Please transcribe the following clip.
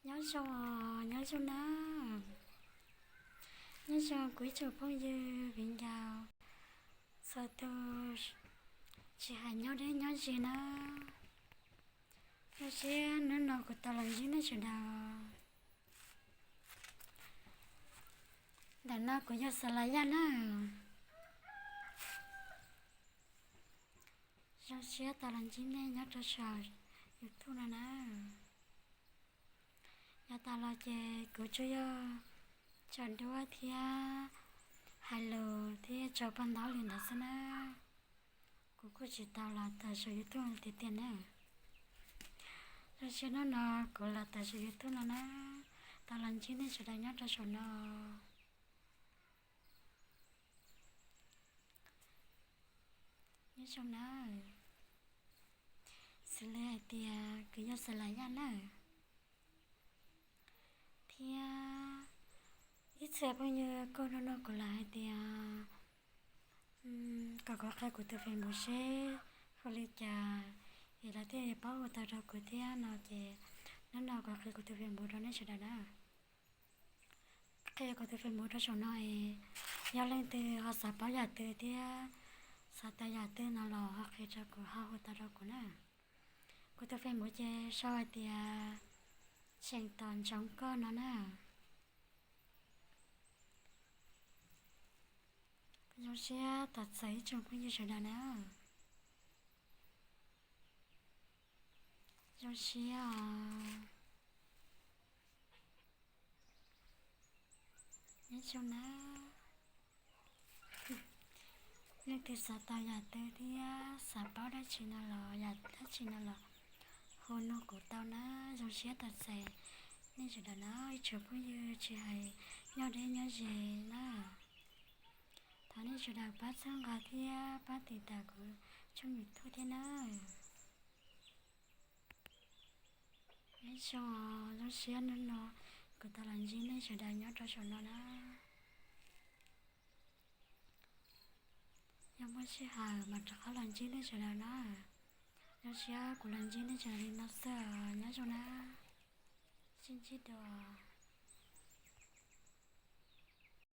Nyob zoo, nyob zoo na. Nyob zoo kuv ib tsoom phooj ywg viv ncaus txhua tus, tsis hais nyob deb nyob ze na. Zoo siab hnub no kuv tau los ntsib nej sawv daws. Ntawm no kuv yog Xas Las Yaj na. Zoo siab tau los ntsib nej nyob rau saum YouTube no na. Yav tas los ces kuv tsuas yog tso duab thiab hais lus thiab tso paj ntaub li ntawd xwb na. Kuv kuj tsis tau los tawm saum YouTube tiag tiag na. Zoo siab hnub no kuv los tawm saum YouTube no na, tau los ntsib nej sawv daws nyob rau saum no. Nyob zoo na, xws li hais tias kuv yog Xas Las Yaj na, thiab ib txhia phooj ywg kuj nug nug kuv lawm hais tias kom kuv qhia kuv tus Facebook seb hu li cas es lawv thiaj paub hu tau rau kuv thiab no ces hnub no kuv qhia kuv tus Facebook rau nej sawv daws na. Qhia kuv tus Facebook rau saum no es yog leej twg ho xav paub yam twg thiab xav tau yam twg no los ho qhia rau kuv, ho hu tau rau kuv na. Kuv tus Facebook ces sau hais tias Tseem Tos Ntsoov Koj no na. Zoo siab tos txais ib tsoom phooj ywg sawv daws na. Zoo siab os. Nyob zoo na, leej twg xav tau yam twg thiab xav paub dab tsi no los yam dab tsi no los hu nug kuv tau na. Zoo siab tos txais nej sawv daws na, ib tsoom phooj ywg tsis hais nyob deb nyob ze na. Thov nej sawv daws pab txhawb nqa thiab pab tiv tas kuv tshooj YouTube thiab na. Nyob zoo, zoo siab hnub no kuv tau los ntsib nej sawv daws nyob rau saum no na. Yog muaj sij hawm mam rov qab los ntsib nej sawv daws na. Zoo siab kuv los ntsib nej sawv daws li no xwb, nyob zoo na. Sib ntsib dua.